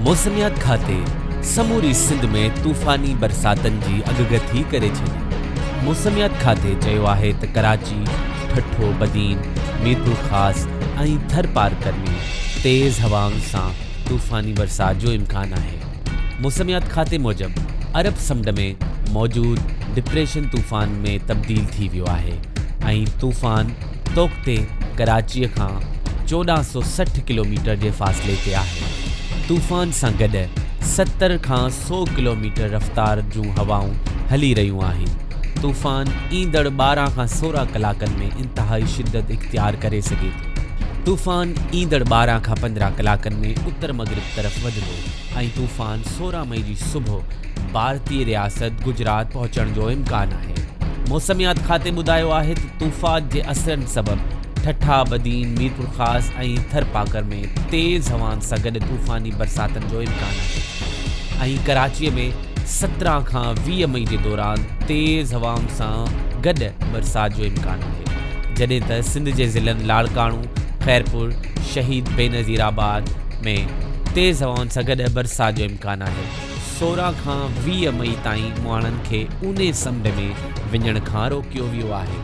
موسميات کاتي سموري سنڌ ۾ طوفاني برساتن جي اڳڪٿي ڪري ڇڏي. موسميات کاتي چيو آهي ته ڪراچي، ٺٽو، بدين، ميرپورخاص ۽ ٿرپارڪر ۾ تيز هوائن سان طوفاني برسات جو امڪان آهي. موسميات کاتي موجب عرب سمنڊ ۾ موجود ڊپريشن طوفان ۾ تبديل ٿي ويو آهي ۽ طوفان توڪتي ڪراچيء کان 1460 ڪلوميٽر جي فاصلي تي آهي. طوفان سان گڏ 70 کان سئو ڪلوميٽر رفتار جون هوائون هلي رهيون آهن. طوفان ايندڙ 12 کان 16 ڪلاڪن ۾ انتهائي شدت اختيار ڪري سگهي ٿو. طوفان ايندڙ 12 کان 15 ڪلاڪن ۾ اتر مغرب طرف وڌندو ۽ طوفان 16 مئي جي صبح ڀارتي رياست گجرات پهچڻ جو امڪان آهي. موسميات کاتي ٻڌايو آهي ته طوفان جي اثرن سبب ٺٽا، بدين، ميرپورخاص ۽ ٿرپاڪر ۾ تيز هوائن سان گڏ طوفاني برساتن جو امڪان آهي ۽ ڪراچي ۾ 17 کان 20 مئي جي دوران تيز هوائن سان گڏ برسات جو امڪان آهي جڏهن ته سنڌ جي ضلعن لاڙڪاڻو، خيرپور، شهيد بينظير آباد ۾ تيز هوائن سان گڏ برسات جو امڪان آهي. 16 کان 20 مئي تائين ماڻهن کي اونهي سمنڊ ۾ وڃڻ کان روڪيو ويو آهي.